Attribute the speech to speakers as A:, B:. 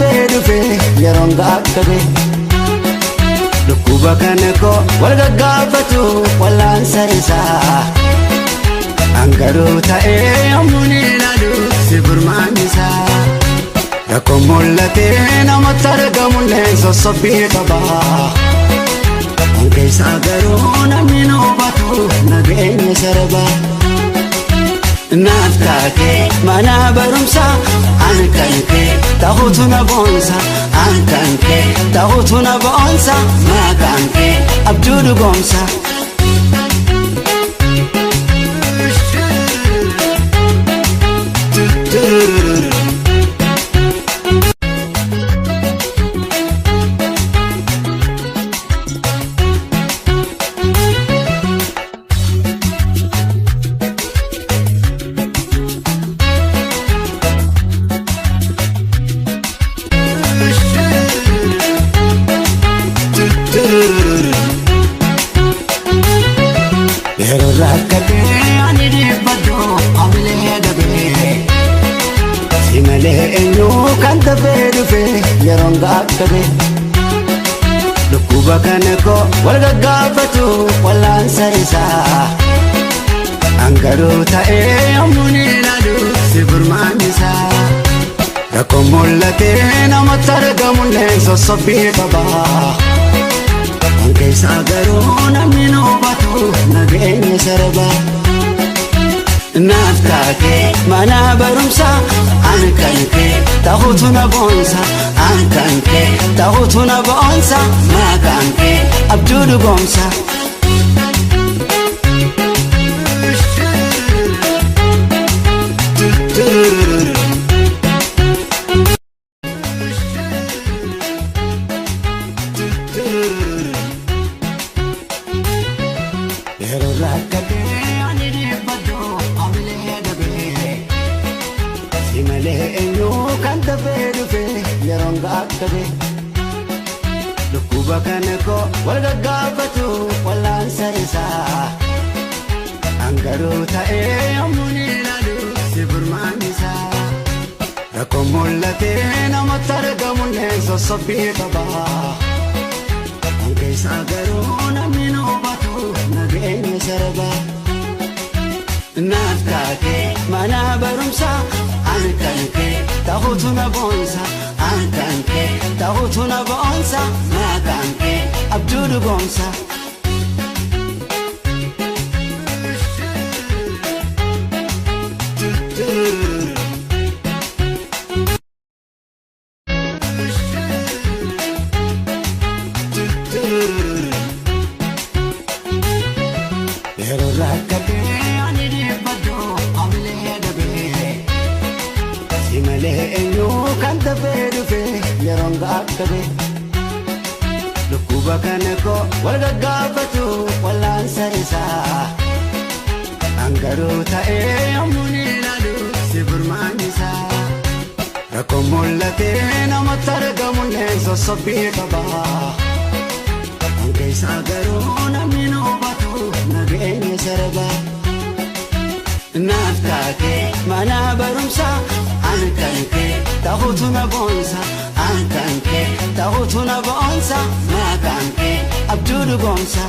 A: dafee dhufe yeroon gaakkabe. Dhukkuba kana koo wal gaggaafatu wallaansa isaa. Angaruu ta'ee yommuu ni ilaalu si furmaan isaa. Rakkoon mul'atee namatti argamullee sossobbii qaba. Kan keessaa garuu namni nu hubatu nageenya sarba. Naaf taatee mana barumsaa an kan kee ta'utu na boonsa, an kan kee ta'utu na boonsa, maqaan kee abjuu dhugoomsa. Yeroo rakkatee ani dhiibbadhu hamilee dhabee, si malee eenyu kan dafee dhufe yeroon gaakkabe. Dhukkuba kana koo wal gaggaafatu wallaansa isaa. Angaruu ta'ee yommuu ni ilaalu si furmaan isaa. Rakkoon mul'atee namatti argamullee sossobbii qaba. Kan keessaa garuu namni nu hubatu nageenya sarba. Naaf taatee mana barumsaa an kan kee ta'utu na boonsa, an kan kee ta'utu na boonsa, maqaan kee abjuu dhugoomsa. Yeroo rakkatee ani dhiibbadhu hamilee dhabee, si malee eenyu kan dafee dhufe yeroon gaakkabe. Dhukkuba kana koo wal gaggaafatu wallaansa isaa. Angaruu ta'ee yommuu ni ilaalu si furmaan isaa. Rakkoon mul'atee namatti argamullee sossobbii qaba. Kan keessaa garuu namni nu hubatu nageenya sarba. Naaf taatee mana barumsaa an kan kee ta'utu na boonsa, an kan kee ta'utu na boonsa, maqaan kee abjuu dhugoomsa. Yeroo rakkatee ani dhiibbadhu hamilee dhabee, si malee eenyu kan dafee dhufe yeroon gaakkabe. Dhukkuba kana koo wal gaggaafatu wallaansa isaa. Angaruu ta'ee yommuu ni ilaalu si furmaan isaa. Rakkoon mul'atee namatti argamullee sossobbii qaba. Kan keessaa garuu namni nu hubatu nageenya sarba. Naaf taatee mana barumsaa an kan kee ta'utu na boonsa, an kan kee ta'utu na boonsa, maqaan kee abjuu dhugoomsa.